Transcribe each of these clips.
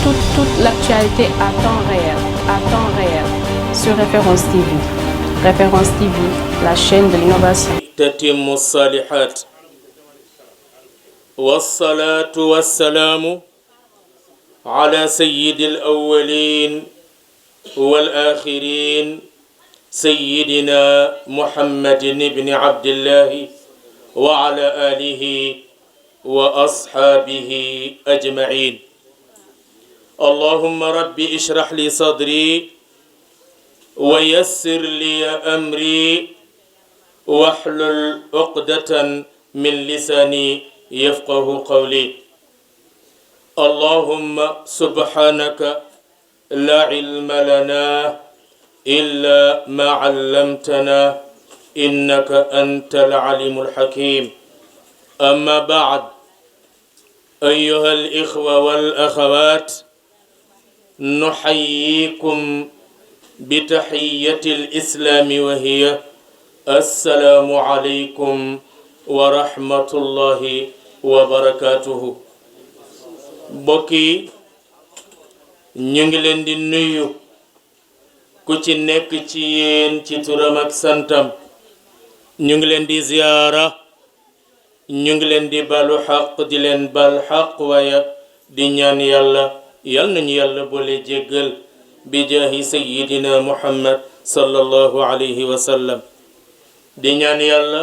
toute l'actualité à temps réel, sur Référence TV. Référence TV, la chaîne de l'innovation. تتم الصالحات والصلاة والسلام على سيد الأولين والآخرين سيدنا محمد بن عبد الله وعلى آله وأصحابه أجمعين. اللهم رب اشرح لي صدري ويسر لي أمري واحلل عقدة من لساني يفقه قولي. اللهم سبحانك لا علم لنا إلا ما علمتنا إنك أنت العليم الحكيم. أما بعد، أيها الإخوة والأخوات، نحييكم بتحية الإسلام وهي السلام عليكم ورحمة الله وبركاته. بوكي ñu leen di nuyu ku ci nekk ci yéen ci turam ak santam. ñu ngi leen di ziyaara, ñu ngi leen di balu xaq, di leen bal xaq, waaye di ñaan yàlla yal nañu yàlla boole jéggal bi jaahi sayyidina muhammad sallallahu alayhi wa sallam. di ñaan yàlla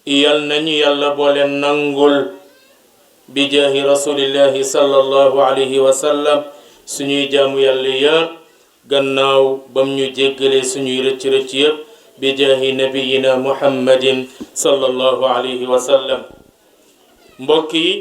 yal nañu yàlla boole nangul bi jaahi rasulillahi sallallahu alayhi wa sallam suñuy jaamu yàlla yëpp gannaaw bam ñu jéggalee suñuy rëcc-rëcc yëpp bi jaahi nabiyina muhammadin sallallahu alayhi wa sallam. mbokk yi,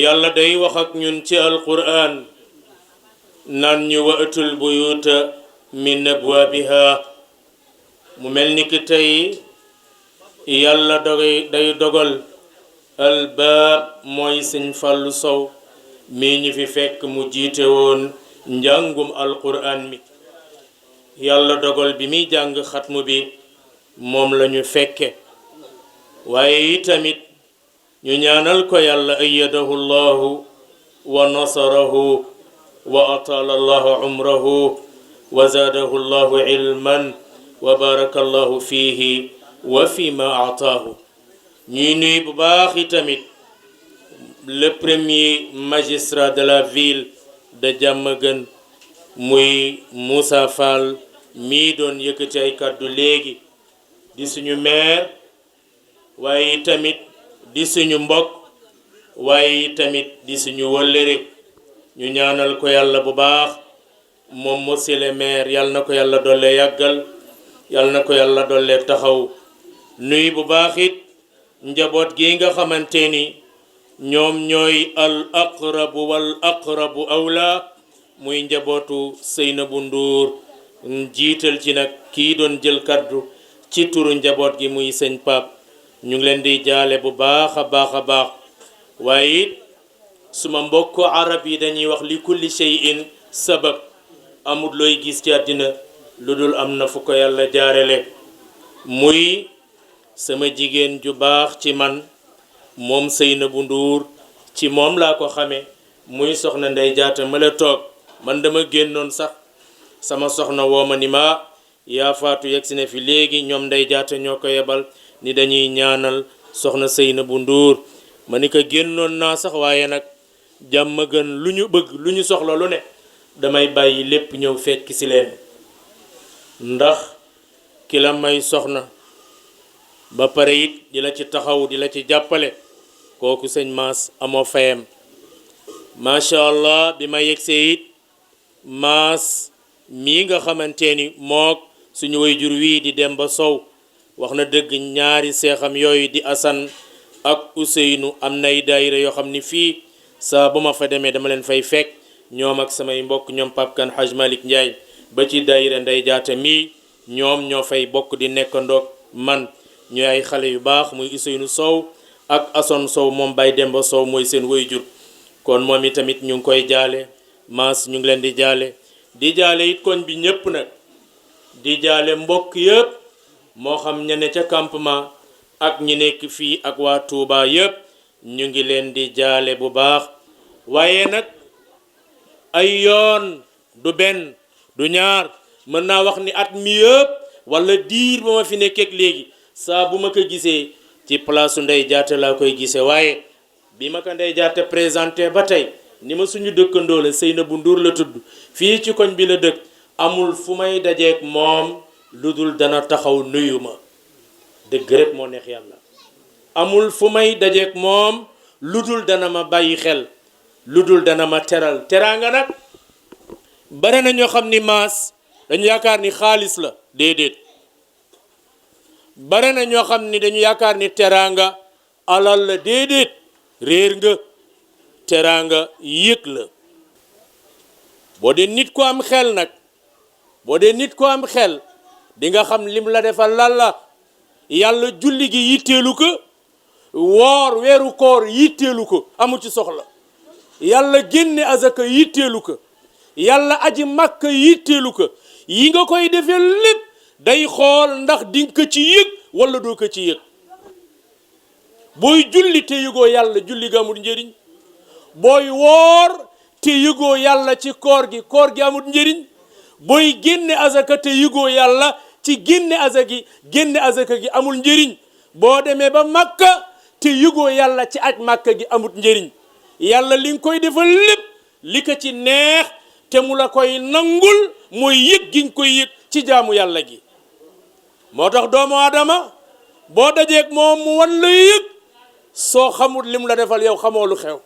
yàlla day wax ak ñun ci alquran naan ñu wa'tul buyuta min abwaabiha. mu mel ni ki tey yàlla day dogal albaab mooy Sëñ Fàllu Sow mii ñu fi fekk mu jiite woon njàngum alquran mi. yàlla dogal bi muy jàng xatmu bi moom lañu fekke, waaye itamit ñu ñaanal ko yàlla ayyadahu llahu wa nasarahu wa atala allahu umrahu wa zaadahu llahu ilman wa baraka allahu fihi wa fi ma ataahu. ñuy nuy bu baax itamit le premier magistrat de la ville de Diamaguène muy Moussa Fall mii doon yëkkati ay kàddu léegi, di suñu maire waaye tamit di suñu mbokk waaye tamit di suñu wëllëre. ñu ñaanal ko yàlla bu baax moom monsieur le maire, yàlla na ko yàlla doole yàggal, yàlla na ko yàlla doole taxaw. nuy bu baax it njaboot gi nga xamante ni ñoom ñooy al aqrabu wal aqrabu awla, muy njabootu Seynabou Ndour, jiital ci nag kii doon jël kaddu ci turu njaboot gi muy sëñ Pape. ñu ngi leen di jaale bu baax a baax a baax. waaye it suma mbokku arab yi dañuy wax li kulli shay'in sabab. amul looy gis ci àddina lu dul am na fu ko yàlla jaarele. muy sama jigéen ju baax ci man moom Seynabou Ndour, ci moom laa ko xamee, muy soxna Ndey Jaata ma la toog. man dama génnoon sax sama soxna woo ma ni ma yaa faatu yegg si ne fi léegi, ñoom Ndey Jaata ñoo ko yebal ni dañuy ñaanal soxna Seynabou Ndour. ma ni ko génnoon naa sax, waaye nag jàmm gën lu ñu bëgg lu ñu soxla lu ne damay bàyyi lépp ñëw fekk si leen, ndax ki la may soxna ba pare it di la ci taxaw di la ci jàppale, kooku sëñ Maas amoo fayam. macha allah bi ma yegsee it Maas mii nga xamante ni mook suñu wayjur wii di Demba Sow, wax na dëgg, ñaari seexam yooyu di Assane ak Ousseynou am nay daayira yoo xam ni fii saa bu ma fa demee dama leen fay fekk, ñoom ak samay mbokk ñoom Pape Kane Haj Malick Ndiaye ba ci daayira Ndey Jaata mii, ñoom ñoo fay bokk di nekkandoog man. ñooy ay xale yu baax, muy Ousseynou Sow ak Assane Sow, moom Baye Demba Sow mooy seen wayjur. kon moom itamit ñu ngi koy jaale. Maas ñu ngi leen di jaale it koñ bi ñépp nag, di jaale mbokk yëpp, moo xam ña ne ca campement ak ñi nekk fii ak waa Touba yëpp ñu ngi leen di jaale bu baax. waaye nag ay yoon du benn du ñaar mën naa wax ni at mi yëpp wala diir ba ma fi nekkeek léegi saa bu ma ko gisee ci place su Ndeye Diatta laa koy gisee waaye bi ma ko Ndeye Diatta présenté ba tey ni ma suñu dëkkandoo la Seynabou Ndour la tudd fii ci koñ bi la dëkk amul fu may dajeek moom lu dul dana taxaw nuyu ma dëgg rek moo neex yàlla amul fu may dajeek moom lu dul dana ma bàyyi xel lu dul dana ma teral teraanga nag bare na ñoo xam ni maas dañu yaakaar ni xaalis la déedéet bare na ñoo xam ni dañu yaakaar ni teraanga alal la déedéet réer nga teraanga yëg la boo dee nit ko am xel nag boo dee nit ko am xel di nga xam lim la defal lan la yàlla julli gi yitteelu ko woor weeru koor yitteelu ko amu ci soxla yàlla génne azaka yitteelu ko yàlla aji màkk yitteelu ko yi nga koy defee lépp day xool ndax dinga ko ci yëg wala doo ko ci yëg booy julli te yëgoo yàlla julli ga amul njëriñ booy woor te yëgoo yàlla ci koor gi amul njëriñ booy génne azaka te yëgoo yàlla ci génne azaka gi amul njëriñ boo demee ba màkka te yëgoo yàlla ci aj màkka gi amul njëriñ yàlla li nga koy defal lépp li ko ci neex te mu la koy nangul mooy yëg gi nga koy yëg ci jaamu yàlla gi moo tax doomu aadama boo dajeek moom mu wan la yëg soo xamul lim la defal yow xamoo lu xew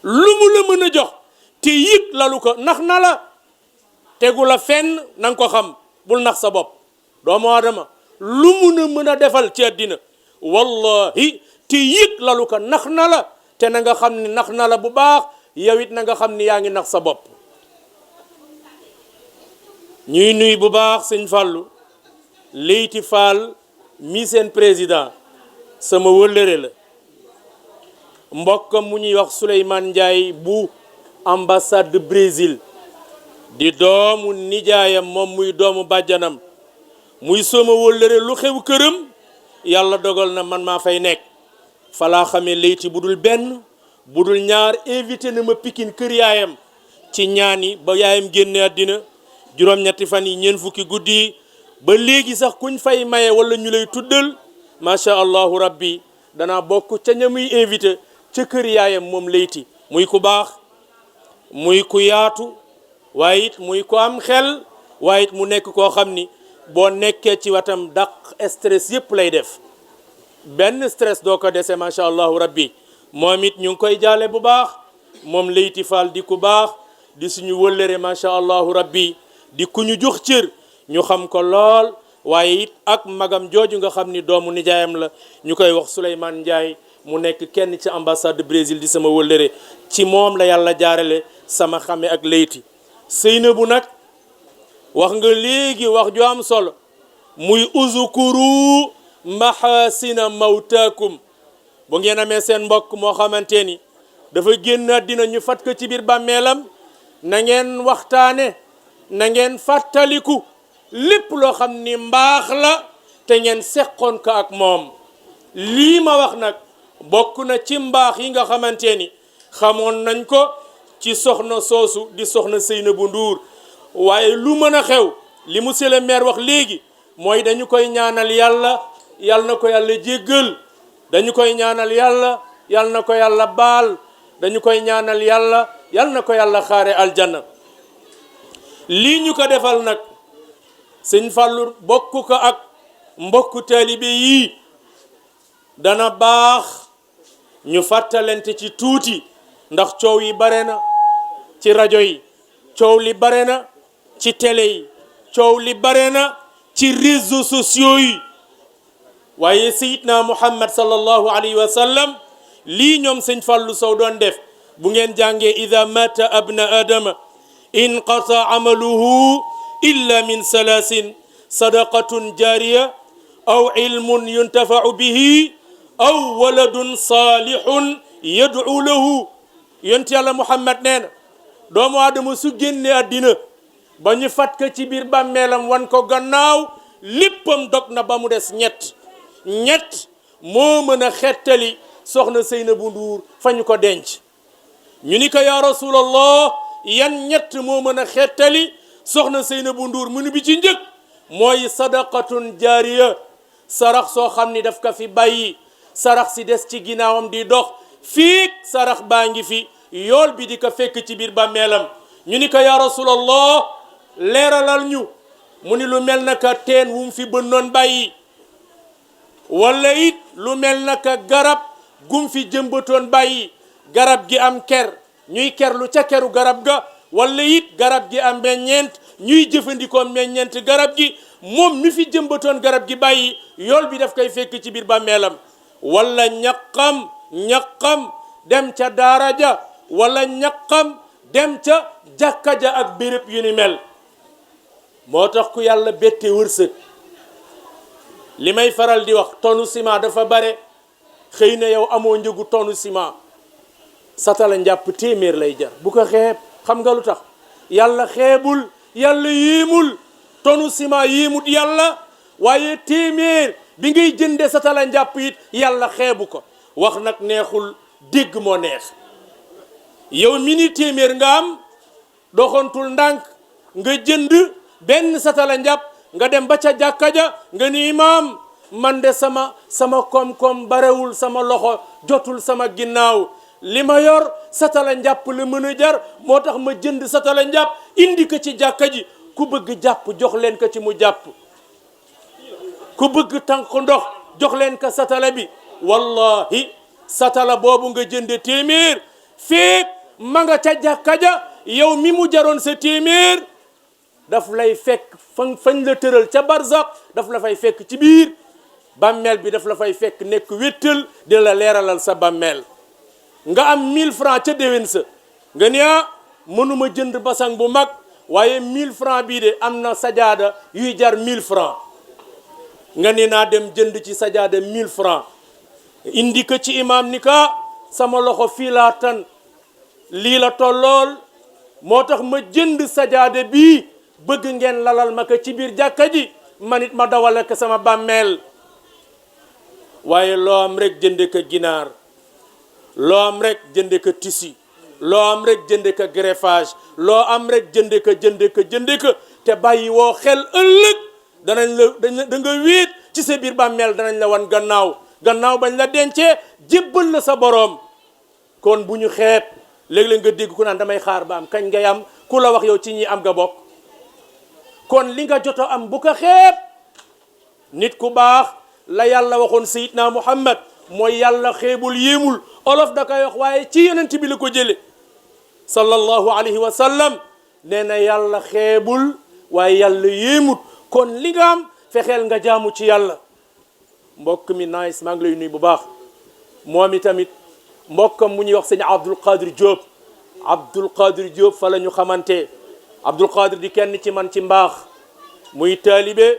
lu mu la mën a jox te yëg lalu ko nax na la tegu la fenn na nga ko xam bul nax sa bopp doomu aadama lu mun a mën a defal ci àddina wallahi te yëg lalu ko nax na la te na nga xam ni nax na la bu baax yow it na nga xam ni yaa ngi nax sa bopp ñuy nuy bu baax sëñ Fallou Leyti Fall mi seen président sama wëllëre la mbokkam mu ñuy wax Souleymane Ndiaye bu ambassade de Brésil di doomu nijaayam moom muy doomu bàjjanam muy sama wëllëre lu xew këram yàlla dogal na man maa fay nekk falaa xamee Leyti bu dul benn bu dul ñaar invité na ma Pikine kër yaayam ci ñaan yi ba yaayam génne àddina juróom-ñetti fan yi ñeent fukki guddi yi ba léegi sax kuñ fay maye wala ñu lay tuddal macha allahu rabbi danaa bokk ca ña muy invité ca kër yaayam moom Leyti muy ku baax muy ku yaatu waaye it muy ko am xel waaye it mu nekk koo xam ni boo nekkee ci watam daq stress yëpp lay def benn stress doo ko dese macha allahu rabbi moom it ñu ngi koy jaale bu baax moom Leyti Fall di ku baax di suñu wëllëre macha allahu rabbi di ku ñu jox cër ñu xam ko lool waaye it ak magam jooju nga xam ni doomu nijaayam la ñu koy wax Souleymane Ndiaye mu nekk kenn ci ambassade de Brésil di sama wëllëre ci moom la yàlla jaarale sama xame ak Leyti Seynabou nag wax nga léegi wax ju am solo muy uzkuru mahasina mawtaakum bu ngeen amee seen mbokk moo xamante ni dafa génn àddina ñu fat ko ci biir bàmmeelam na ngeen waxtaane na ngeen fàttaliku lépp loo xam ni mbaax la te ngeen seqoon ko ak moom lii ma wax nag bokk na ci mbaax yi nga xamante ni xamoon nañ ko ci soxna soosu di soxna Seynabou Ndour waaye lu mën a xew li monsieur le maire wax léegi mooy dañu koy ñaanal yàlla yàlla na ko yàlla jéggal dañu koy ñaanal yàlla yàlla na ko yàlla baal dañu koy ñaanal yàlla yàlla na ko yàlla xaare aljanna lii ñu ko defal nag sëñ Fallou bokk ko ak mbokku taalibe yii dana baax ñu fàttalante ci tuuti ndax coow yi bare na ci rajo yi coow li bare na ci télé yi coow li bare na ci réseaux sociaux yi waaye Seydina Muhammad sallallahu alayhi wa sallam lii ñoom sëñ Fallou Sow doon def bu ngeen jàngee ida mata abna adama inqata amaluhu illa min salaasin sadaqatun jariya aw ilmun yuntafau bihi aw waladun salihun yad'u lahu yonent yàlla Muhammad nee na doomu aadama su génne àddina ba ñu fat ko ci biir bàmmeelam wan ko gannaaw léppam dog na ba mu des ñett moo mën a xettali soxna Seynabou Ndour fa ñu ko denc ñu ni ko yaa rasulallah yan ñett moo mën a xettali soxna Seynabou Ndour mu ni bi ci njëkk mooy sadaqatun jaariya sarax soo xam ni daf ko fi bàyyi sarax si des ci ginnaawam di dox fii sarax baa ngi fi yool bi di ko fekk ci biir bàmmeelam ñu ni ko yaa rasulallah leeralal ñu mu ni lu mel naka teen wu mu fi bënnoon bàyyi wala it lu mel naka garab gum fi jëmbatoon bàyyi garab gi am ker ñuy kerlu ca keru garab ga wala it garab gi am meññeent ñuy jëfandikoo meññeent garab gi moom mi fi jëmbatoon garab gi bàyyi yool bi daf koy fekk ci biir bàmmeelam wala ñaqam dem ca daara ja wala ñaqam dem ca jàkka ja ak béréb yu ni mel moo tax ku yàlla bette wërsëg li may faral di wax tonu ciment dafa bare xëy na yow amoo njëgu tonu ciment satala njàpp téeméer lay jar bu ko xeeb xam nga lu tax yàlla xeebul yàlla yéemul tonu ciment yéemut yàlla waaye téeméer bi ngay jënde satala njàpp it yàlla xeebu ko wax nag neexul dégg moo neex yow mi ni téeméer nga am doxantul ndànk nga jënd benn satala njàpp nga dem ba ca jàkka ja nga ni imaam man de sama koom-koom barewul sama loxo jotul sama ginnaaw li ma yor satala njàpp la mën a jar moo tax ma jënd satala njàpp indi ko ci jàkka ji ku bëgg jàpp jox leen ko ci mu jàpp ku bëgg tànk ndox jox leen ko satala bi wallahi satala boobu nga jënde téeméer feek ma nga ca jàkka ja yow mi mu jaroon sa téeméer daf lay fekk fañ la tëral ca barzak daf la fay fekk ci biir bàmmeel bi daf la fay fekk nekk wéttal di la leeralal sa bàmmeel nga am 1000 francs ca déwén sa nga ni mënuma jënd basang bu mag waaye 1000 francs bii de am na sajaada yuy jar 1000 francs nga ni naa dem jënd ci sajaada 1000 francs indi ko ci imam ni ka sama loxo fii laa tan lii la tollool moo tax ma jënd sajaada bii bëgg ngeen lalal ma ko ci biir jàkka ji man it ma dawale ko sama bàmmeel waaye loo am rek jënde ko ginaar loo am rek jënde ko tissu loo am rek jënde ko greffage loo am rek jënde ko te bàyyi woo xel ëllëg da nga wéet ci sa biir bàmmeel danañ la wan gannaaw bañ la dencee jébbal la sa boroom kon bu ñu xeeb léeg-léeg nga dégg ku naan damay xaar ba am kañ ngay am ku la wax yow ci ñi am nga bokk kon li nga joto am bu ko xeeb nit ku baax la yàlla waxoon sayidna Muhammad mooy yàlla xeebul yéemul olof da koy wax waaye ci yonent bi la ko jële sallallahu alayhi wa sallam nee na yàlla xeebul waaye yàlla yéemut kon li nga am fexeel nga jaamu ci yàlla mbokk mi nice maa ngi lay nuyu bu baax moom i tamit mbokkam mu ñuy wax sëñ Abdul Qadir Diop fa la ñu xamante Abdul Qadir di kenn ci man ci mbaax muy taalibe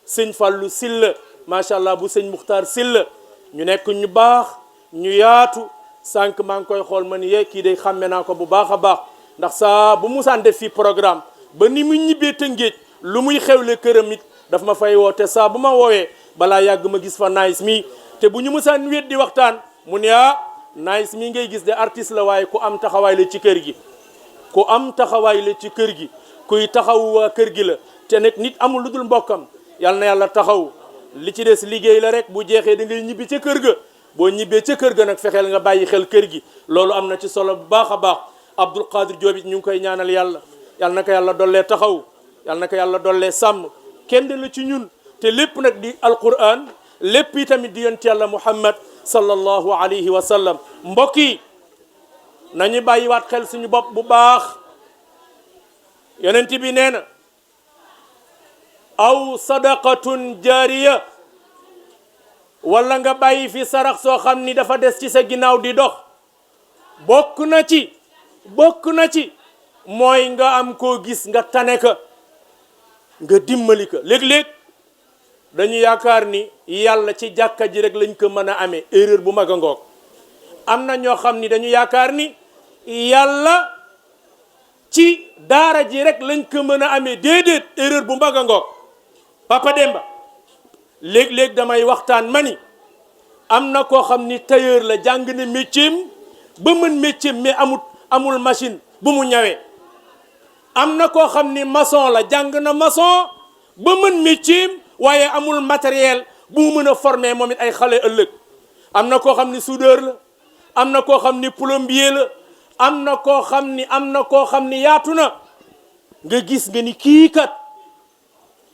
sëñ Fallu Silla macha allah bu sëñ Muxtaar Silla ñu nekk ñu baax ñu yaatu sànq maa ngi koy xool ma ni yee kii day xàmme naa ko bu baax a baax ndax saa bu musaan def fii programme ba ni mu ñibbee Tëngéej lu muy xewle këram it daf ma fay woo te saa bu ma woowee balaa yàgg ma gis fa nice mi te bu ñu musaan wéet di waxtaan mu ne nice mi ngay gis de artiste la waaye ku am taxawaay la ci kër gi ku am taxawaay la ci kër gi kuy taxawu waa kër gi la te nag nit amul lu dul mbokkam yal na yàlla taxaw li ci des liggéey la rek bu jeexee da ngay ñibbi ca kër ga boo ñibbee ca kër ga nag fexeel nga bàyyi xel kër gi loolu am na ci solo bu baax a baax Abdul Qadir Diop it ñu ngi koy ñaanal yàlla yal na ko yàlla dollee taxaw yal na ko yàlla dollee sàmm kenn la ci ñun te lépp nag di alquran lépp yi tamit di yonent yàlla Muhammad sallallahu alayhi wa sallam mbokk yi nañu bàyyiwaat xel suñu bopp bu baax yonent bi nee na aw sadaqatun jaariya wala nga bàyyi fi sarax soo xam ni dafa des ci sa ginnaaw di dox bokk na ci mooy nga am koo gis nga tane ka nga dimbali ka léeg-léeg dañu yaakaar ni yàlla ci jàkka ji rek lañ ko mën a amee erreur bu mag a ngoog am na ñoo xam ni dañu yaakaar ni yàlla ci daara ji rek lañ ko mën a amee déedéet erreur bu mag a ngoog Papa Demba léeg-léeg damay waxtaan ma ni am na koo xam ni tailleur la jàng na métier ba mën métier mais amul machine bu mu ñawee am na koo xam ni maçon la jàng na maçon ba mën métier waaye amul matériel bu mu mën a former moom it ay xale ëllëg am na koo xam ni soudeur la am na koo xam ni plombier la am na koo xam ni yaatu na nga gis nga ni kii kat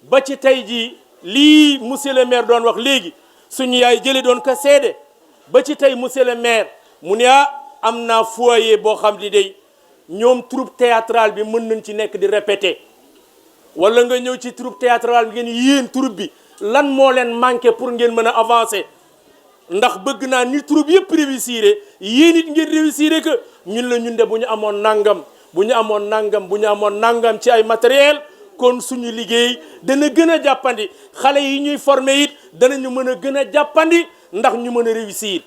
ba ci tey jii lii monsieur le maire doon wax léegi suñu yaay jële doon ko seede ba ci tey monsieur le maire mu ne am naa foyer boo xam ni day ñoom troupe théâtrale bi mën nañ ci nekk di répéter wala nga ñëw ci troupe théâtrale bi ngeen yéen troupe bi lan moo leen manqué pour ngeen mën a avancer ndax bëgg naa ni troupe yëpp réussir yéen it ngeen réussir que ñun la ñun de bu ñu amoon nangam bu ñu amoon nangam ci ay matériel kon suñu liggéey dana gën a jàppandi xale yi ñuy former it danañu mën a gën a jàppandi ndax ñu mën a réussir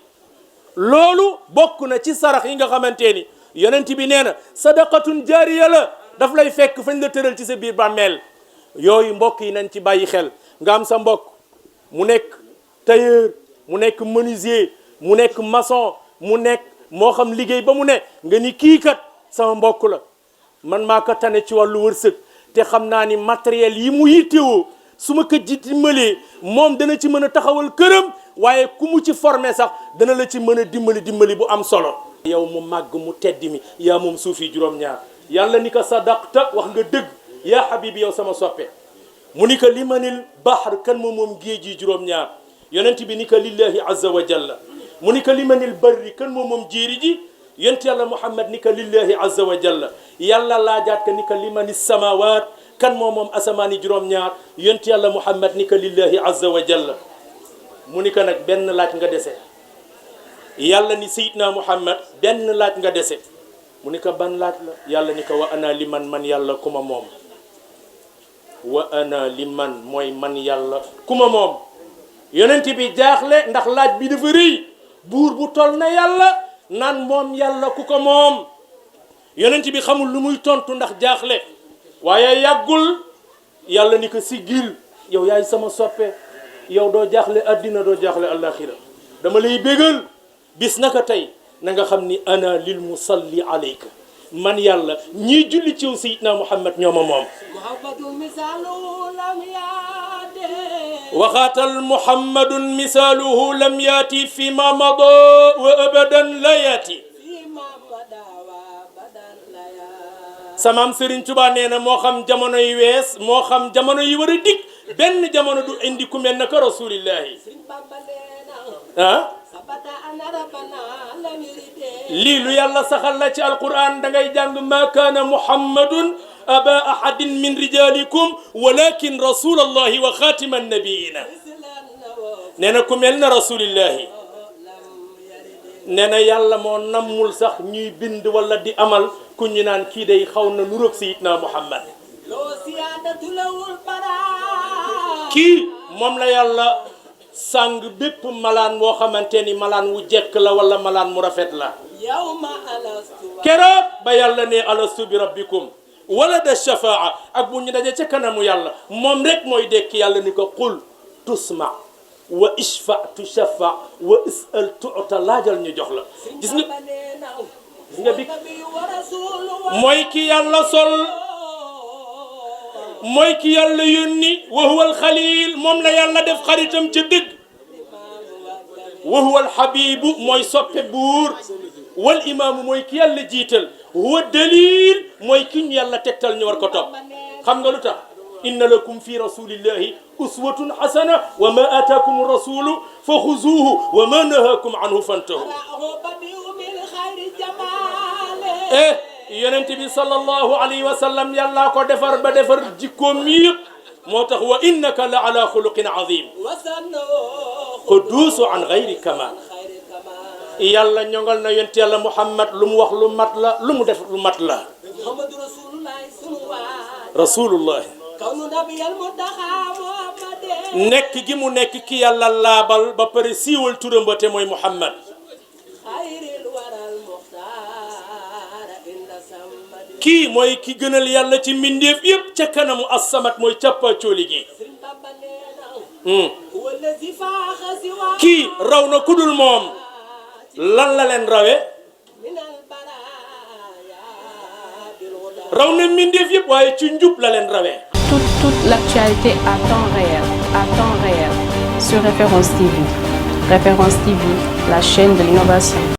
loolu bokk na ci sarax yi nga xamante ni yonent bi nee na sadaqatun jaariya la daf lay fekk fañ la tëral ci sa biir bàmmeel yooyu mbokk yi nañ ci bàyyi xel nga am sa mbokk mu nekk tailleur mu nekk menuisier mu nekk maçon mu nekk moo xam liggéey ba mu ne nga ni kii kat sama mbokk la man maa ko tane ci wàllu wërsëg te xam naa ni matériel yi mu yittewoo su ma ko dimbalee moom dana ci mën a taxawal këram waaye ku mu ci formé sax dana la ci mën a dimbali bu am solo yow mu màgg mu tedd mi yaa moom suuf yi juróom-ñaar yàlla ni ko sadaqta wax nga dëgg yaa habibi yow sama soppe mu ni ko limanil bahr kan moom géej yi juróom-ñaar yonent bi ni ko lillahi azza wa jalla mu ni ko limanil barri kan moom jéeri ji yonent yàlla muhammad ni ko lillahi azza wa jalla yàlla laajaat ko ni ko limanis samawat kan moom asamaani juróom-ñaar yonent yàlla muhammad ni ko lillahi azza wa jalla mu ni ko nag benn laaj nga dese yàlla ni sayidna muhammad benn laaj nga dese mu ni ko ban laaj la yàlla ni ko wa ana liman man yàlla ku ma moom wa ana liman mooy man yàlla ku ma moom yonent bi jaaxle ndax laaj bi dafa rëy buur bu tol na yàlla naan moom yàlla ku ko moom yonent bi xamul lu muy tontu ndax jaaxle waaye yàggul yàlla ni ko siggil yow yaay sama soppe yow doo jaaxle addina doo jaaxle alaxira dama lay bégal bis naka tey na nga xam ni ana lil musalli alayka man yàlla ñii julli ci sayyidina muhammad ñooma moom waxaatal muhammadun misaaluhu lam yaati fi ma mada wa abadan la yaati samaam Serigne Touba nee na moo xam jamono yi wees moo xam jamono yi war a dikk benn jamono du indi ku mel naka rasulillahi lii lu yàlla saxal la ci alquran da ngay jàng ma kaana muhammadun aba ahadin min rijalikum walakin rasulallahi wa xaatima annabiina nee na ku mel na rasulillahi nee na yàlla moo nammul sax ñuy bind wala di amal ku ñu naan kii day xaw na nuroog sayidna muhammad kii moom la yàlla sàng bépp malaan moo xamante ni malaan wu jekk la wala malaan mu rafet la keroog ba yàlla ne alastu bi rabbikum wala da shafaa ak bu ñu daje ca kanamu yàlla moom rek mooy dekk yàlla ni ko qul tusma wa ishfa tushafa wa isal tuuta laajal ñu jox la gis nga bi mooy ki yàlla sol mooy ki yàlla yónni wa huwa alxalil moom la yàlla def xaritam ca dëgg wa huwa alxabibu mooy soppe buur wal imaamu mooy ki yàlla jiital huwa dalil mooy ki ñu yàlla tegtal ñu war ko topp xam nga lu tax inna lakum fi rasulillahi uswatun hasana wa ma ataakum rasulu fa xuzuuhu wa ma nahakum anhu fantahu yonent bi sallallahu alayhi wa sallam yàlla ko defar ba defar jikkoom yëpp moo tax wa innaka la ala xuluqin azim quduusu an gayri kamal yàlla ñongal na yonent yàlla muhammad lu mu wax lu mat la lu mu def lu mat la rasulullah nekk gi mu nekk ki yàlla laabal ba pare siiwal turam ba te mooy muhammad kii mooy ki gënal yàlla ci mbindeef yëpp ca kanamu as-samat mooy càppaacooli gi kii raw na kudul moom lan la leen rawe raw na mbindeef yëpp waaye ci njub la leen rawee. Toute l'actualité à temps réel sur Référence TV. Référence TV, la chaîne de l'innovation.